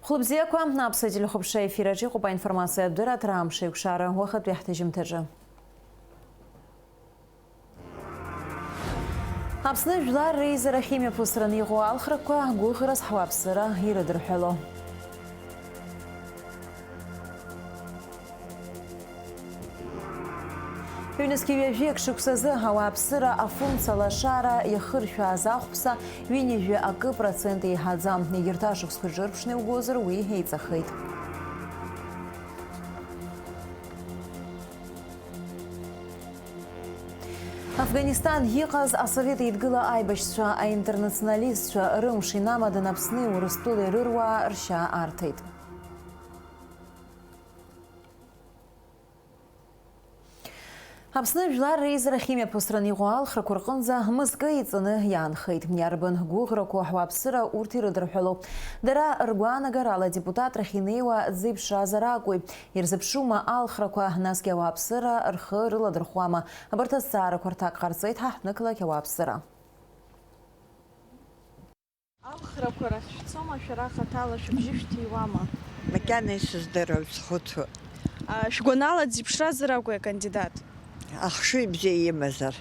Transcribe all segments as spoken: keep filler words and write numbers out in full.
Хәлыбзиақәа, Аԥсуа телехәаԥшра ефир аҿы иҟоуп аинформациатә дырраҭара Амш еиқәшара уахатәи ҳҭыжьымҭаҿы. Аԥсны жәлар реизара ахьымҩаԥысраны иҟоу алхрақәа гәыӷрас ҳуааԥсыра ирыдырҳәало. Ҩнызқьи ҩажәи акы шықәсазы ауааԥсыра афымца лашара иахыршәааз ахәԥса ҩынҩажәи акы процент еиҳаӡам. Егьырҭ ашықәсқәа рҿырԥшны иугозар, уи еиҵахеит. Афганистан иҟаз Асовет Еидгыла аибашьцәа, аинтернационалистцәа рымш инамаданы Аԥсни Урыстәылеи рыруаа ршьа арҭеит. Аԥсны жәлар реизара ахьымҩаԥысран иҟоу алхрақәа рҟынӡа мызкы иҵаны иаанхеит. Иарбан гәыӷрақәоу ҳуааԥсыра урҭ ирыдырҳәалоу? Дара ргәаанагарала адепутатрахь инеиуа дзеиԥшразар акәи? Ирзыԥшума алхрақәа, насгьы ауааԥсыра рхы рыладырхәуама? Абарҭ азҵаарақәа рҭак ҟарҵеит ҳа ҳнықалақь ауааԥсыра. Алхрақәа рахь шәцома, шәара хаҭала шәыбжьы шәҭиуама? Макьана исыздыруам, схәыцуа. А, шәгәанала дзеиԥшразар акәи акандидат? Ахшыҩ бзиа имазар.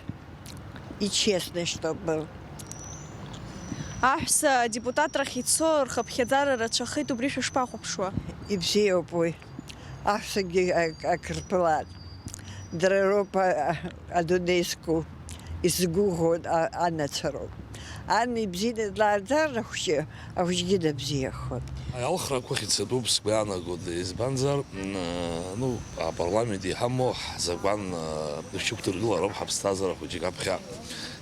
И честно, чтобы был. Аҳәса адепутатрахь ицо рхыԥхьаӡара рацәахеит, убри шәышԥахәаԥшуа? Ибзиоуп уи. Аҳәсагьы ак-, акрыԥылааит. Дара роуп, а, а, адунеи зку, изгәыӷуа, а, анацәа роуп. Ан ибзианы длааӡар ахәҷы, ахәҷгьы дыбзиахоит. Алхрақәа хьыӡатәуп сгәы иаанагоит, избанзар, м, ну, апарламент иҳамоу ҳзакәан, а, шьақәдыргылароуп ҳаԥсҭазаара хәыҷык аԥхьа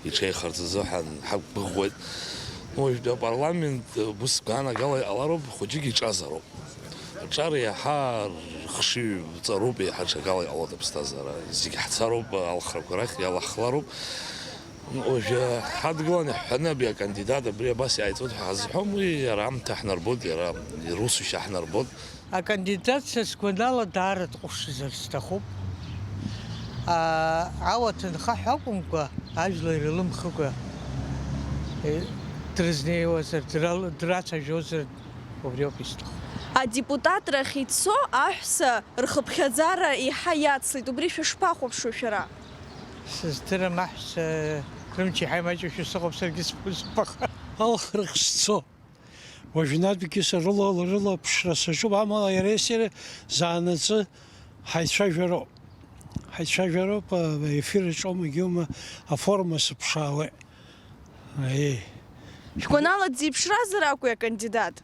иҽеихарц азыҳәан ҳақәгәыӷуеит. Ну, уажәтәи апарламент, а, ус сгәы иаанагала иҟалароуп, хәыҷык иҿазароуп. Аҿар иаҳа рхшыҩ ҵаруп, иаҳа ҽакала иҟалоит аԥсҭазаара. Зегь ҳцароуп, алхрақәа рахь иалаҳхлароуп. Уажәы ҳадгылан иаҳҳәаны абри акандидат абри абас иааиҵоит ҳәа ҳазҳәом, уи иара аамҭа ҳнарбоит, иара ирусушьа ҳнарбоит. Акандидат са сгәанала даара дҟәышзар сҭахуп. А, ауа ҭынха ҳәа акәымкәа, ажәлар ирылымхыкәа, е, дрызнеиуазар, драл-, драцәажәозар, убриоуп исҭаху. Адепутатрахь ицо аҳәса рхыԥхьаӡара еиҳа иацлеит, убри шәышԥахәаԥшуа шәара? Сыздырам, аҳәса рымч еиҳа имаҷушәа сыҟоуп, саргьы сԥ-, сыԥаха. Алхрахь сцо. Уажәнатәгьы са рыла, рылаԥшра саҿуп, амала иареи сареи заанаҵы ҳаицәажәароуп. Ҳаицәажәароуп, а, ефир аҿоума, егьоума, аформа сыԥшаауеит. Аиеи. Шәгәанала дзеиԥшразар акәи акандидат?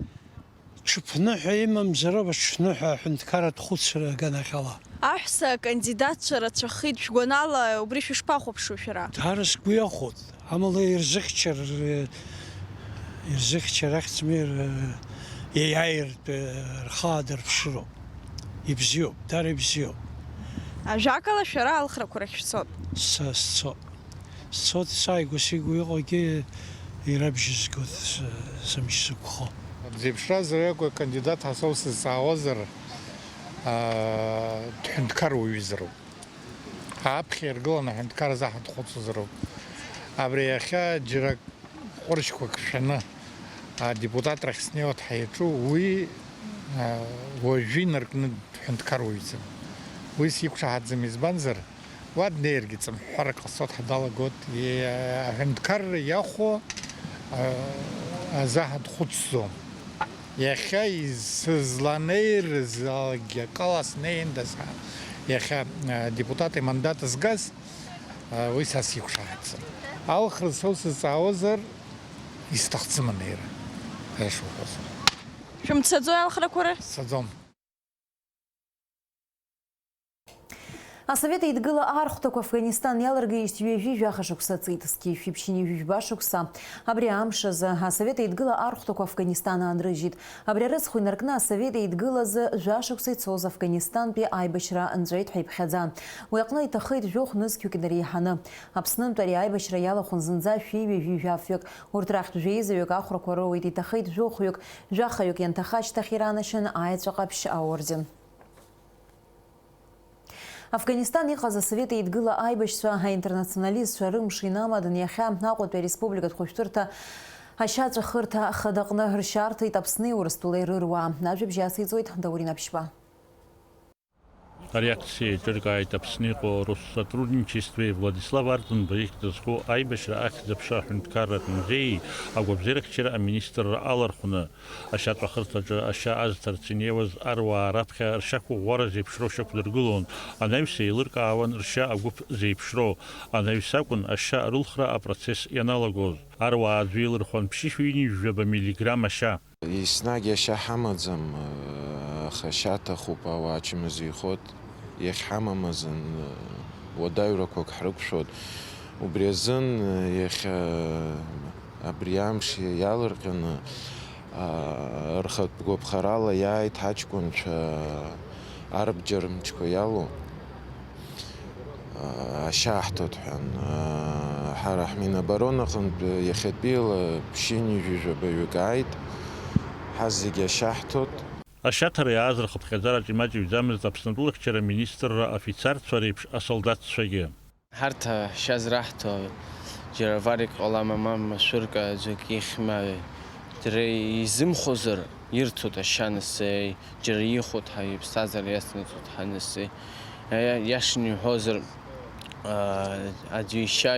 Ҽыԥныҳәа имамзароуп, аҽԥныҳәа аҳәынҭқарратә хәыцра аганахьала. Аҳәса акандидатцәа рацәахеит, шәгәанала убри шәышԥахәаԥшуа шәара? Даара сгәы иахәоит, амала ирзыхьчар, ирзыхьчар ахьӡ-, мер, иаиааиртә рхы аадырԥшыроуп. Ибзиоуп, даара ибзиоуп. Ажәакала, шәара алхрақәа рахь шәцот? Са сцот. Сцот, сааигәа сигәа иҟоугьы ирабжьызгоит, с-, сымч зықәхо. Дзеиԥшразар акәу акандидат ҳәа соуп сызҵаауазар, аа, дҳәынҭқар уаҩызароуп. Аԥхьа иргыланы аҳәынҭқар азы ҳадхәыцуазароуп. Абри иахьа џьара ҟәрышьқәак шәаны адепутатрахь снеиуа дҳаиаҿу, уи, аа, уажәы инаркны дҳәынҭқар уаҩӡам. Уи сиқәшаҳаҭӡам, избанзар, уа днеиргьы ҵымҳәҳәарак ҟасҵо дҳадалагоит, е-, аҳәынҭқарра иахәо, а, азы ҳадхәыцӡом. Иахьа исызланеирыз акы ала снеиндаз, иахьа, а, депутат имандат згаз, а, уи са сиқәшаҳаҭӡам. Алхра зцо сызҵаауазар, исҭахӡам анеира, аиаша уҳәозар. Шәымцаӡои алхрақәа рахь? Сцаӡом. Асовет Еидгыла архәҭақәа Афганистан иалыргеижьҭеи ҩажәи жәаха шықәса ҵит, зқьи жәшәи ԥшьынҩажәи жәба шықәса. Абри амш азы Асовет Еидгыла архәҭақәа Афганистан аанрыжьит. Абри арыцхә инаркны Асовет Еидгылазы жәа шықәса ицоз Афганистантәи аибашьра нҵәеит ҳәа иԥхьаӡан. Уи аҟны иҭахеит жәохә нызқьҩык инареиҳаны. Аԥснынтә ари аибашьра иалахәын зынӡа шәи ҩажәи жәафҩык. Урҭ рахьтә жәеизаҩык ахәрақәа роуеит, иҭахеит жәохәҩык, жәахаҩык ианҭаха ашьҭахь иранашьан аеҵәа ҟаԥшь аорден. Афганистан иҟаз Асовет Еидгыла аибашьцәа, аинтернационалистцәа рымш инамаданы иахьа Аҟәатәи ареспубликатә хәышәтәырҭа Ашьаҵәахырҭа хадаҟны ршьа арҭеит Аԥсни Урыстәылеи рыруаа. Ажәабжь ациҵоит Даурен Аԥшьба. Ари акциа еиҿыркааит Аԥсны иҟоу Россотрудничествеи Владислав Арӡынба ихьӡ зху аибашьра ахьӡ-аԥша аҳәынҭқарратә музеии агәабзиарахьчара аминистрра алархәны. Ашьаҵәахырҭаҿы ашьа азҭарц инеиуаз аруаа раԥхьа ршьақәыӷәӷәара зеиԥшроу шьақәдыргылон, анаҩс еилыркаауан ршьа агәыԥ зеиԥшроу, анаҩс акәын ашьа рылхра апроцесс ианалагоз. Аруаа аӡәы илырхуан ԥшьышәи ҩынҩажәаба миллиграмм ашьа. Еснагь ашьа ҳамаӡам, аха ашьа аҭахуп, ауаа ачымазаҩхоит. Иахьҳамам азын, уадаҩрақәак ҳрықәшәоит. Убри азын иахьа абри амш иалырҟьаны, рхатә гәаԥхарала иааит ҳаҷкәынцәа арбџьар мчқәа иалоу. Ашьа аҳҭоит ҳәа, ҳара ҳминоборонаҟынтә иахьатәиала ԥшьынҩажәижәабаҩык ааит, ҳазегьы ашьа ҳҭоит. Ашьаҭара иааз рхыԥхьаӡараҿ имаҷыҩӡамызт Аԥсны атәылахьчара аминистрра афицарцәа реиԥш асолдаҭцәагьы. Ҳарҭ ашьа зраҳҭо џьара варик ҟалама, ма машәырк аӡәк ихьма, дара изымхозар ирҭоит ашьа нас, џьара ихәоит ҳәа иԥсҭазаара иацнаҵоит ҳәа нас, иа-, иашаны иҳәозар, аа, аӡәы ишьа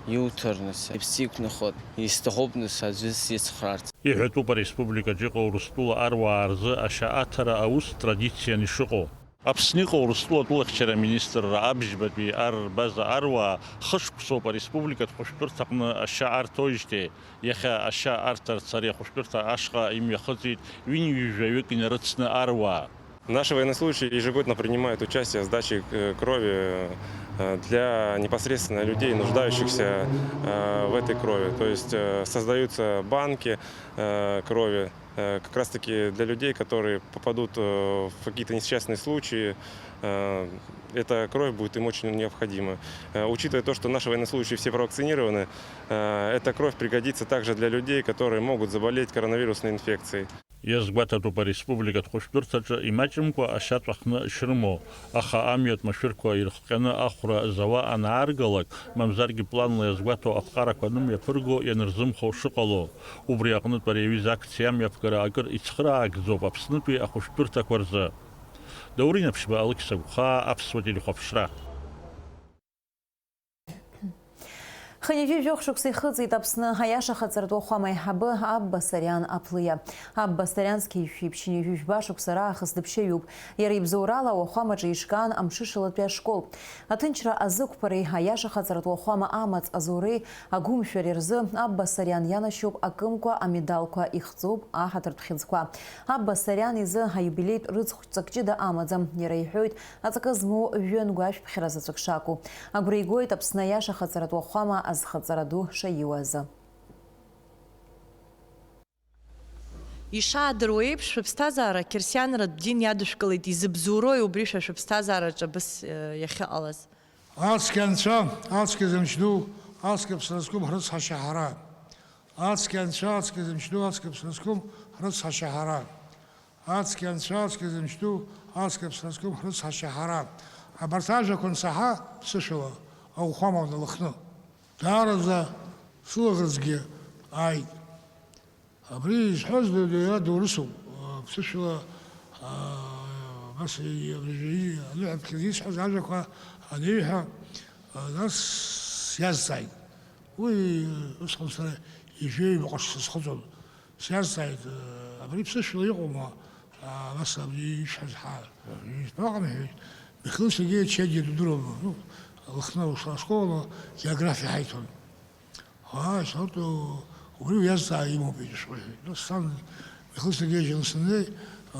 иуҭар нас, иԥсы иқәнахуеит, исҭахуп нас аӡәы сицхраарц. Иҳәатәуп ареспубликаҿы иҟоу Урыстәыла аруаа рзы ашьа аҭара аус традициан ишыҟоу. Аԥсны иҟоу Урыстәыла атәылахьчара аминистрра абжьбатәи ар рбаза аруаа хышықәсоуп ареспубликатә хәышәтәырҭаҟны ашьа арҭоижьҭеи. Иахьа ашьа арҭарц ари ахәышәтәырҭа ашҟа имҩахыҵит ҩынҩажәаҩык инарыцны аруаа. Наши военнослужащие ежегодно принимают участие в сдаче, э, крови, э, для непосредственно людей, нуждающихся, э, в этой крови. То есть, э, создаются банки, э, крови, э, как раз-таки для людей, которые попадут, э, в какие-то несчастные случаи, э, эта кровь будет им очень необходима. Э, учитывая то, что наши военнослужащие все провакцинированы, э, эта кровь пригодится также для людей, которые могут заболеть коронавирусной инфекцией. Иазгәаҭатәуп ареспубликатә хәышәтәырҭаҿы имаҷымкәа ашьа ҵәахны ишрымоу, аха амҩатә машәырқәа ирыхҟьаны ахәра зауа анааргалак, мамзаргьы планла иазгәаҭоу аԥҟарақәа анымҩаԥырго ианырзымхо шыҟало. Убри аҟнытә ари аҩыза акциа амҩаԥгара акыр ицхыраагӡоуп Аԥснытәи ахәышәтәырҭақәа рзы. Даурен Аԥшьба, Алықьса Гәхаа, Аԥсуа телехәаԥшра. Хынҩажәи жәохә шықәса ихыҵит Аԥсны аиашахаҵаратә уахәама аиҳабы Абба Сариан Аԥлиа. Абба Сариан зқьи жәшәи ԥшьынҩажәи жәба шықәса раахыс дыԥшьаҩуп. Иара ибзоурала ауахәамаҿы ишкаан амҽышалатәи ашкол. Аҭынчра азықәԥареи аиашахаҵаратә уахәама амаҵ азуреи агәымшәареи рзы Абба Сариан ианашьоуп акымкәа амедалқәа, ихҵоуп аҳаҭыртә хьыӡқәа. Абба Сариан изы аиубилеитә рыцхә ҵак ҷыда амаӡам. Иара иҳәоит, аҵакы змоу жәҩангәашәԥхьара заҵәык шакәу. Агәра игоит Аԥсны аиашахаҵаратә уахәама азхаҵара ду шаиуа азы. Ишаадыруа еиԥш, шәыԥсҭазаара қьырсианратә дин иадышәкылеит, изыбзоурои убри шәа шәыԥсҭазаараҿы абыс, э, иахьыҟалаз? Ацқьа анцәа, ацқьа зымч ду, ацқьа ԥсра зқәым ҳрыцҳашьа ҳара. Ацқьа анцәа, ацқьа зымч ду, ацқьа ԥсра зқәым ҳрыцҳашьа ҳара. Ацқьа анцәа, ацқьа зымч ду, ацқьа ԥсра зқәым ҳрыцҳашьа ҳара. Абарҭ ажәақәа ансаҳа, ԥсышәала ауахәама налыхны. Даараӡа сылаӷырӡгьы ааит. Абри изҳәаз ду-, ду-, иара доурысуп. Ԥсышәала, аа, абас и-, абри аныҳәаԥхьыӡ исҳәаз ажәақәа аниҳәа, аа, нас иазҵааит. Уи усҟан сара ҩажәеҩбаҟа шықәса схыҵуан. Сиазҵааит, абри ԥсышәала иҟоума, а, нас абри ишәҳәаз ҳа, ишԥаҟам, иҳәеит, Михаил Сергеевич Чагиа дудыруама, ну, Лыхны ашкол, географиа ҳаиҭон. Ааи, сҳәарҭа, убри уиазҵаа имоуп, иҳәеит, сҳәеит. Нас сан Михаил Сергеевич анысымнеи, а,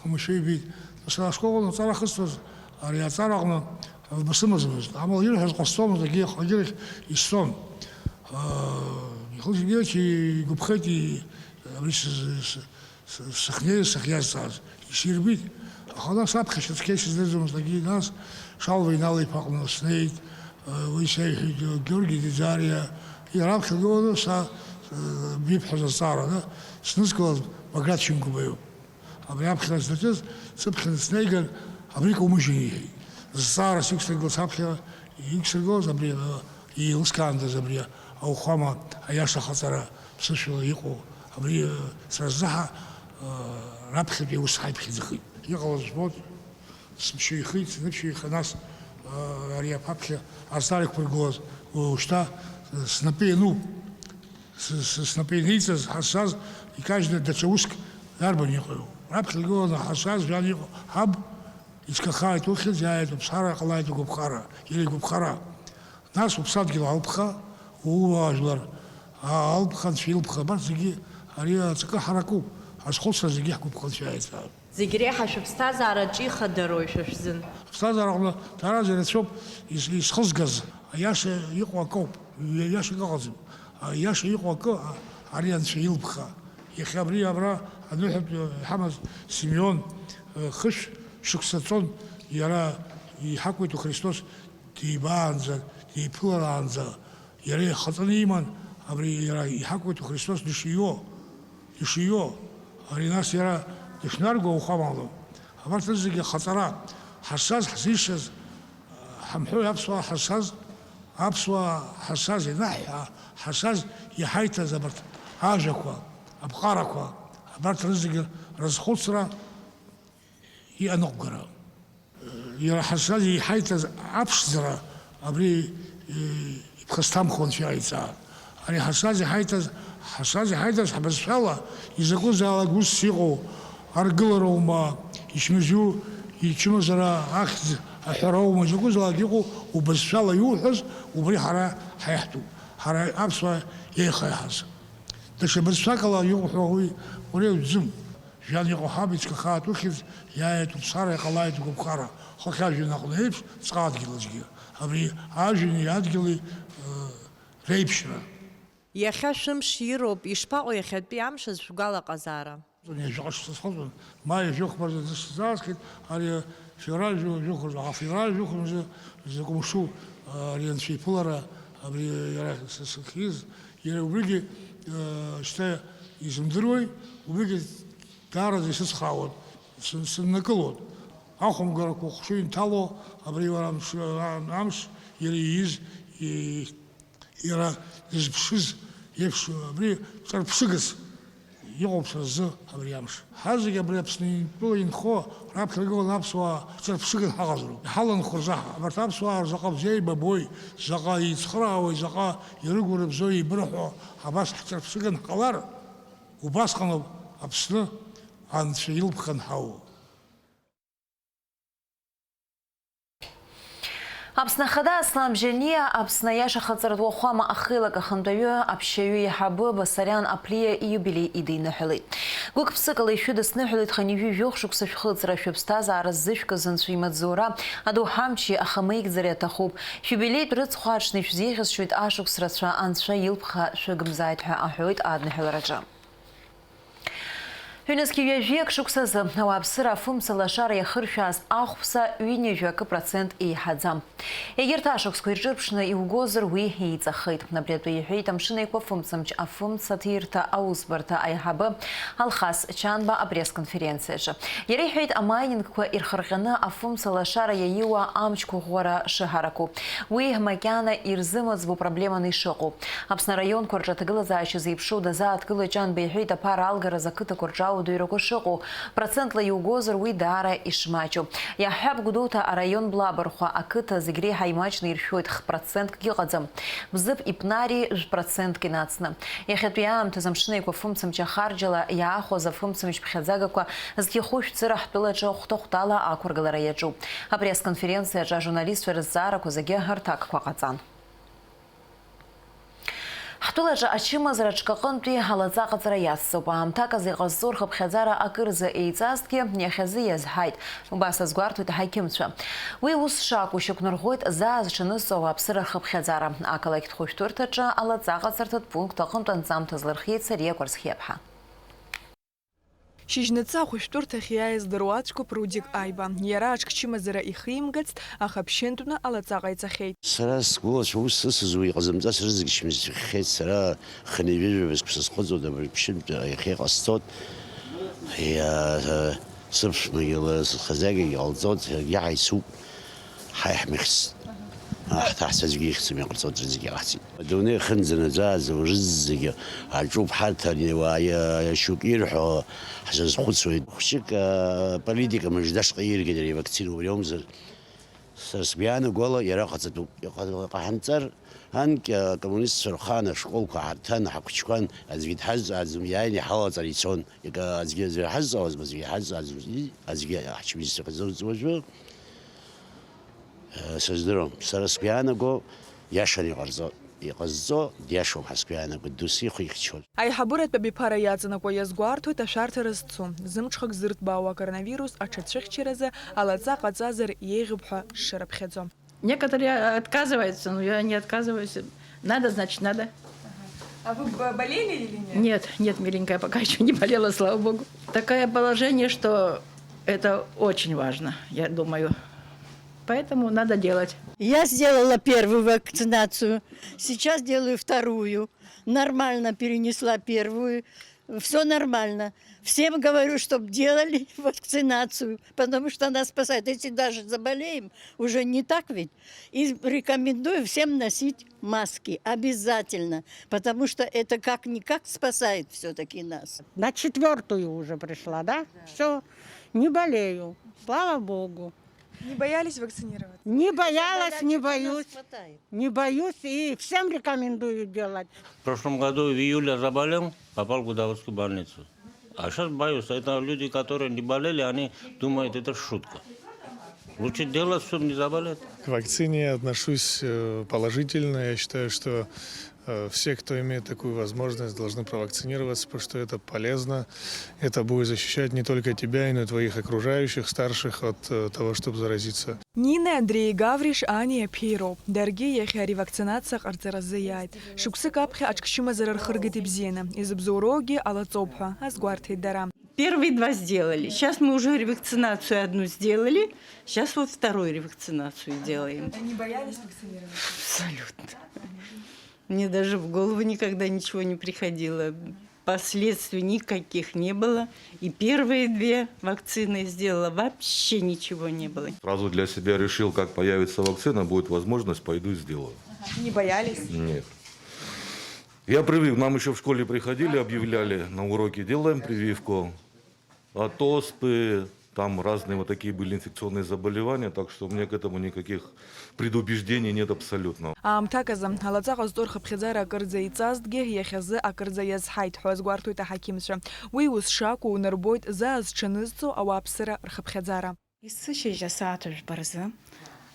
уамашәа ибеит. Нас ара ашкол аҟны аҵара ахысҵаз, ари аҵара аҟны аҩба сымаӡамызт. Амала ирҳәаз ҟасҵомызт, егьи ахлагерахь исцон. А, Михаил Сергеевич игәаԥхеит, и-, абри сыз-, с-, с-, сыхнеиз, сахьиазҵааз, исирбеит. Аха нас аԥхьашьа цқьа исыздырӡомызт, егьи нас Шалва Инал-иԥа аҟны снеит, а, уи сеиҳәеит, Георги Дизариа, и раԥхьа гыланы са, а, бибҳәаз азҵаараны снызкылаз Баграт Шьынқәба иоуп. Абри аԥхьара зҭаҭыз сыԥхьаны снеиган, абри каумыжьын иҳәеит. Зҵаарас иқәсыргылаз аԥхьара, иқәсыргылаз абри, еилыскаандаз абри ауахәама аиаша ахаҵара Ԥсышәала иҟоу абри, э, сара сзы ҳа, э, раԥхьатәи аус ҳаиԥхьаӡахеит. Иҟалаз збоит, сымшьеихеит, сныԥшьеиха, нас, э, ари аԥаԥхьа азҵаара иқәыргылаз, уажәшьҭа, э, снапы иануп. С-, с-, снапы ианиҵаз ҳазшаз икажьны даҽа уск дарбан иҟоу? Раԥхьа игыланы ҳазшаз жәан иҟоу ҳаб, ицқьахааит ухьӡ, иааиит уԥсхара, ҟалааит угәаԥхара, иара игәаԥхара. Нас уԥсадгьыл алԥха, ууаажәлар, а, алԥха, анцәа илԥха, абарҭ зегьы ари аҵакы ҳаракуп, азхәыцра зегьы ҳгәаԥханцәа иааиҵааит. Зегь реиҳа шәыԥсҭазаара аҿихадарои шәа шәзын? Аԥсҭазаараҟны даара ирацәоуп ис-, исхызгаз, аиаша иҟоу акоуп, иашак ыҟаӡам. Аиаша иҟоу акы, а, ари анцәа илԥха. Иахьа абри абра аныҳәатә иҳамаз Симеон, э, хышә шықәса ҵон, иара иҳақәиҭу Христос дибаанӡа, диԥылараанӡа, иара ихаҵаны иман, абри иара иҳақәиҭу Христос дышииуо, дышииуо, ари нас иара дышнарго ауахәамала. Абарҭ рызегьы ахаҵара, ҳазшаз, ҳзишаз, ҳамҳәои аԥсуаа ҳазшаз, аԥсуаа ҳазшаз ианаҳҳәа, ҳазшаз иҳаиҭаз абарҭ ажәақәа, аԥҟарақәа, абарҭ рызегьы рызхәыцра иҟаныҟәгара. Иара ҳазшаз иҳаиҭаз аԥшӡара абри, э, иԥхасҭамхо анцәа иааиҵаа. Ари ҳазшаз иҳаиҭаз, ҳазшаз иҳаиҭаз ҳбызшәала изакәызаалак ус иҟоу аргылароума, ичмазаҩу ичымазара ахьӡ аҳәароума, изакәызаалак иҟоу убызшәала иуҳәаз, убри ҳара ҳаиаҳтәуп, ҳара аԥсуаа иеихаҳаз. Даҽа бызшәакала иуҳәо уи уреиуӡӡым. Жәан иҟоу ҳаб ицқьахааит ухьӡ, иааиит уԥсхара, иҟалааит угәаԥхара, хыхь ажәҩан аҟны еиԥш, ҵҟа адгьыл аҿгьы. Абри ажәҩани адгьыли, э, реиԥшра. Иахьа шәымш ироуп, ишԥаҟоу иахьатәи амш азы шәгәалаҟазаара? Ҩажәаҟа шықәса схыҵуан, ма ҩажәихәба рзы сзаасхьеит, ари февраль жәохә-, жәохә рзы, аха февраль жәохә рзы закә мшу, ари анцәа иԥылара, абри иара с-, сыхьиз, иара убригьы, э, шьҭа изымдыруеи, убригьы даараӡа исыцхраауан, сын-, сыннакылон. Ахәымгарақәа хәшәы инҭало абри уара амш, амш иара ииз, и-, иара дызԥшыз еиԥш, абри ҿырԥшыгас иҟоуп сара сзы абри амш. Ҳазегь абри Аԥсны тәыла инхо, раԥхьа иргыланы аԥсуаа ҳҿырԥшыган ҳаҟазароуп. Иҳаланхо рзы ҳа-, абарҭ аԥсуаа заҟа бзиа еибабои, заҟа еицхыраауеи, заҟа ирыгу рыбзоу еибырҳәо, абас ҳҿырԥшыган ҳҟалар, убасҟаноуп Аԥсны анцәа илԥхан ҳауа. Аԥсны Ахада Аслан Бжьаниа, Аԥсны аиаша ахаҵаратә уахәама ахеилак ахантәаҩы, аԥшьаҩы еиҳабы Басариан Аԥлиа ииубилеи идиныҳәалеит. Гәык-ԥсыкала ишәыдысныҳәалеит хынҩажәи жәохә шықәса шәхыҵра, шәыԥсҭазаара ззышәкыз Анцәа имаҵзура, адоуҳамчи ахамеигӡареи аҭахуп. Шәиубилеитә рыцхә аҽны ишәзеиӷьасшьоит ашықәс рацәа, Анцәа илԥха шәыгымзааит ҳәа аҳәоит адныҳәалараҿы. Ҩнызқьи ҩажәи ак шықәсазы ауааԥсыра афымца лашара иахыршәааз ахәԥса ҩынҩажәи акы процент еиҳаӡам. Егьырҭ ашықәсқәа ирҿырԥшны иугозар, уи еиҵахеит. Абри атәы иҳәеит Амшын Еиқәа афымцамч афымцаҭирҭа аусбарҭа аиҳабы Алхас Чанба апресс-конференциаҿы. Иара иҳәеит, амаинингқәа ирхырҟьаны афымца лашара иаиуа амчқәа ӷәӷәара шыҳараку. Уи макьана ирзымыӡбо проблеманы ишыҟоу. Аԥсны араионқәа рҿы аҭагылазаашьа зеиԥшроу дазааҭгыло Чанба иҳәеит, аԥара алгаразы ақыҭақәа рҿы ауадаҩрақәа шыҟоу, процентла иугозар, уи даара ишмаҷу. Иаҳҳәап, Гәдоуҭа араион Блабархәа ақыҭа зегь реиҳа имаҷны иршәоит, х-процентк иҟаӡам. Бзыԥ Ипнари жәпроцентк инацны. Иахьатәи аамҭазы Амшын Еиқәа афымцамч ахарџьала иаахәаз афымцамч ԥхьаӡагақәа зқьи хәышә цыра ҳтәылаҿы хәҭа-хәҭала ақәыргылара иаҿуп. Апресс-конференциаҿы ажурналистцәа рызҵаарақәа зегьы рҭакқәа ҟаҵан. Ҳтәылаҿы ачымазара ҽкаҟынтәи алаҵа аҟаҵара иацҵоуп. Аамҭак азы иҟазҵо рхыԥхьаӡара акырӡа еиҵазҭгьы, иахьазы иазҳаит. Убас азгәарҭоит аҳақьымцәа. Уи ус шакәу шьақәнарӷәӷәоит заа зҽанызҵо ауааԥсыра рхыԥхьаӡара. Ақалақьтә хәышәтәырҭаҿы алаҵа аҟаҵарҭатә пункт аҟынтә анҵамҭа злырхиеит Сариа Кәарсхиаԥҳа. Шьыжьнаҵы ахәышәтәырҭахь иааиз дыруаӡәкуп Рудик Аиба. Иара аҽкчымазара ихимгацт, аха ԥшьынтәны алаҵа ҟаиҵахьеит. Сара сгәылацәа ус сысызу иҟазымҵаз рызегь шьмызцәхьеит, сара хынҩажәижәаба сқәса схыҵуеит, абри ԥшьынтәы иахьа иҟасҵоит. Иа-, сыԥшәмагьы ла-, схазагьагьы ҟалҵоит, иаҳа ицуп, ҳаи ҳмыхьц. Аҳ, ҳҭаҳцәа аӡәгьы ихьӡым иҟарҵо аӡәгьы ҟаҳҵеит. Адунеи ахьынӡанаӡааз уажәы зегьы аҿуп, ҳарҭ ани уаа иа-, шьоук ирҳәо ҳзазхәыцуеит. Хәыҷык, а, политика мыжда шҟа иргеит ари авакцина, убри аумзар. Сара сгәы иаанагола, иара ҟаҵатәуп. Иҟа-, иҟаҳамҵар, анкьа акоммунистцәа рхаан ашколқәа ҳарҭан, ҳақәчқәан, аӡәгьы дҳазҵааӡом, иааины иҳалаҵар ицон. Иага-, аӡәгьы аӡәы иҳазҵаауазма, аӡәгьы иҳазҵааӡом, аӡәгьы ҳчымазцәа ҟаҵаӡом уажәы. Э, сыздыруам. Сара сгәы иаанаго, иашаны иҟарҵо, иҟазҵо диашоуп ҳәа сгәы иаанаго, досу ихы ихьчоит. Аиҳабыратә абиԥара иаҵанакуа иазгәарҭоит ашәарҭара зцу, зымҽхак зырҭбаауа акоронавирус аҽацәыхьчаразы алаҵа ҟаҵазар еиӷьуп ҳәа шырыԥхьаӡо. Некоторые отказываются, но я не отказываюсь. Надо, значит, надо. А вы б-, болели или нет? Нет, нет, миленькая, пока ещё не болела, слава богу. Такое положение, что это очень важно, я думаю. Поэтому надо делать. Я сделала первую вакцинацию, сейчас делаю вторую. Нормально перенесла первую. Всё нормально. Всем говорю, чтоб делали вакцинацию, потому что она спасает. Если даже заболеем, уже не так ведь? И рекомендую всем носить маски обязательно, потому что это как-никак спасает всё-таки нас. На четвёртую уже пришла, да? Всё, не болею, слава богу. Не боялись вакцинироваться? Не боялась, не боюсь. Не боюсь и всем рекомендую делать. В прошлом году в июле заболел, попал в Гудауцкую больницу. А сейчас боюсь. Это люди, которые не болели, они думают, это шутка. Лучше делать, чтобы не заболеть. К вакцине я отношусь, э, положительно. Я считаю, что, э, все, кто имеет такую возможность, должны провакцинироваться, потому что это полезно. Это будет защищать не только тебя, но и твоих окружающих, старших от, э, того, чтобы заразиться. Нина, Андреи Гавриш, Ани Аԥеи роуп. Даргьы иахьа ари вакцинациа ҟарҵаразы иааит. Шықәсык аԥхьа аҽкшьымазара рхыргеит ибзианы. Изыбзоуроугьы алаҵоуп ҳәа азгәарҭеит дара. Первые два сделали. Сейчас мы уже ревакцинацию одну сделали. Сейчас вот вторую ревакцинацию делаем. А не боялись вакцинироваться? Абсолютно. Мне даже в голову никогда ничего не приходило. Последствий никаких не было. И первые две вакцины сделала, вообще ничего не было. Сразу для себя решил, как появится вакцина, будет возможность, пойду и сделаю. Ага. Не боялись? Нет. Я привык, нам ещё в школе приходили, объявляли на уроке: «Делаем прививку от оспы», там разные вот такие были инфекционные заболевания, так что у меня к этому никаких предубеждений нет абсолютно. Аамҭак азы, алаҵа ҟазҵо рхыԥхьаӡара акырӡа иҵазҭгьы, иахьазы акырӡа иазҳаит ҳәа азгәарҭоит аҳақьымцәа. Уи ус шакәу унарбоит заа зҽанызҵо ауааԥсыра рхыԥхьаӡара. Есышьыжь асааҭ жәба рзы,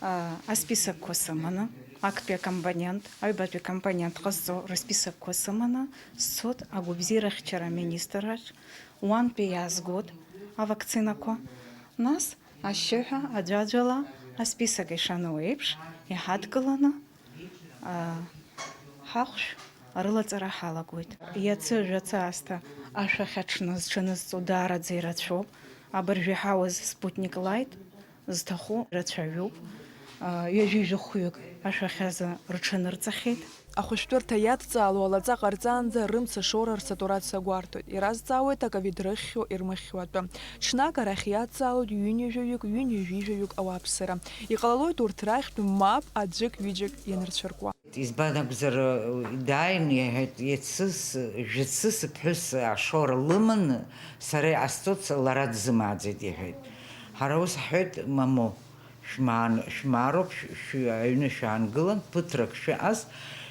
а, асписокқәа сыманы, актәи акомпонент, аҩбатәи акомпонент ҟазҵо рысписокқәа сыманы, сцот агәабзиарахьчара аминистрраҿ, уантәи иаазгот авакцинақәа, нас ашьшьыҳәа аӡәаӡәала асписок ишану еиԥш иҳадкыланы, аа, ҳахәшә арылаҵара ҳалагоит. Иацы жәацы аасҭа ашәахьа ҽны зҽанызҵо даараӡа ирацәоуп. Абыржә иҳауаз Спутник Лайт зҭаху рацәаҩуп. Аа, ҩажәи жәохәҩык ашәахьазы рҽанырҵахьеит. Ахәышәтәырҭа иадҵаало алаҵа ҟарҵаанӡа рымца шоура рсатурациа гәарҭоит. Иразҵаауеит аковид рыхьхьоу ирмыхьхьоу атәы. Ҽнак арахь иадҵаалоит ҩынҩажәаҩык, ҩынҩажәижәаҩык ауааԥсыра. Иҟалалоит урҭ рахьтә мап аӡәык-ҩыџьак ианырцәыркуа. Избан акәзар, дааин иҳәеит, иацы с-, жәацы сыԥҳәыс ашоура лыманы сара иҟасҵоит, лара дзымааӡеит, иҳәеит. Ҳара ус ҳҳәеит, мамоу, шәмаан-, шәмаароуп, шә-, шәҩ-, аҩны шәаангылан, ԥыҭрак шәыҟаз,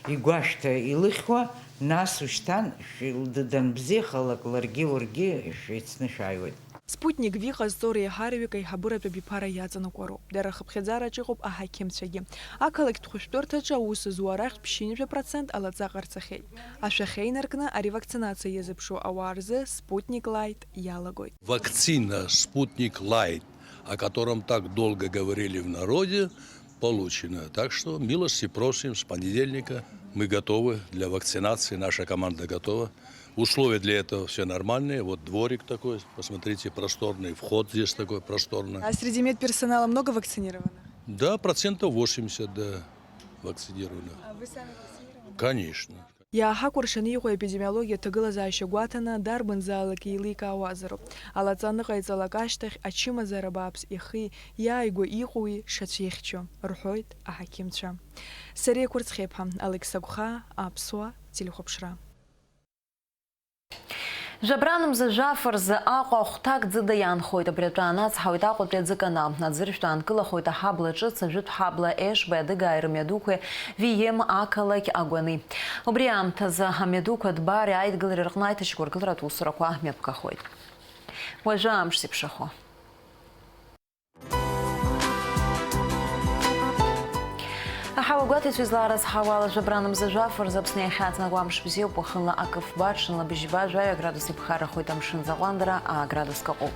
игәашәҭа илыхьуа, нас ушьҭан шәи-, д-, данбзиахалак ларгьы уаргьы шәеицны шәааиуеит. Спутник V ҟазҵо реиҳараҩык аиҳабыратә абиԥара иаҵанакуа роуп. Дара рхыԥхьаӡараҿ иҟоуп аҳақьымцәагьы. Ақалақьтә хәышәтәырҭаҿы аус зуа арахьтә ԥшьынҩажәа процент алаҵа ҟарҵахьеит. Ашәахьа инаркны ари вакцинациа иазыԥшу ауаа рзы Спутник Лайт иалагоит. Вакцина Спутник Лайт, о котором так долго говорили в народе, получена. Так что милости просим, с понедельника мы готовы для вакцинации, наша команда готова. Условия для этого все нормальные. Вот дворик такой, посмотрите, просторный, вход здесь такой просторный. А среди медперсонала много вакцинированных? Да, процентов восемьдесят, да, вакцинированных. А вы сами вакцинированы? Конечно. Иааҳакәыршаны иҟоу аепидемиологиатә ҭагылазаашьа гәаҭаны, дарбанзаалак еиликаауазароуп. Алаҵа аныҟаиҵалак ашьҭахь, ачымазара бааԥс ихи иааигәа иҟоуи шацәихьчо, рҳәоит аҳақьымцәа. Сариа Кәырцхеиԥҳа, Алықьса Гәхаа, Аԥсуа телехәаԥшра. Жәабранмза жәаф рзы Аҟәа ахәҭак ӡыда иаанхоит. Абри атәы аанацҳауеит Аҟәатәи аӡыканал. Аӡыршәтә аанкылахоит аҳабла ҿыц, ажәытә ҳабла Ешбеи Адыгааи рымҩадуқәеи, В М ақалақь Агәани. Убри аамҭазы амҩадуқәа Дбари аидгылареи рҟны аиҭашьақәыргыларатә усурақәа мҩаԥгахоит. Уажәы амш зеиԥшрахо. Аҳауа гәаҭеицәа излаарызҳауа ала, жәабранмза жәаф рзы Аԥсны иахьаҵанакуа амш бзиоуп, уахынла акы фба, ҽынла быжьба, жәаҩа градус иԥхаррахоит, амшын аӡы аҟәандара аа градуск аҟоуп.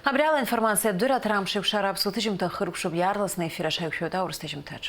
Абри ала информациатә дырраҭара Амшеикәшара аԥсуа ҭыжьымҭа хыркәшоуп, иаарласны аефир аҿы ҳаиқәшәоит аурыс ҭыжьымҭаҿ.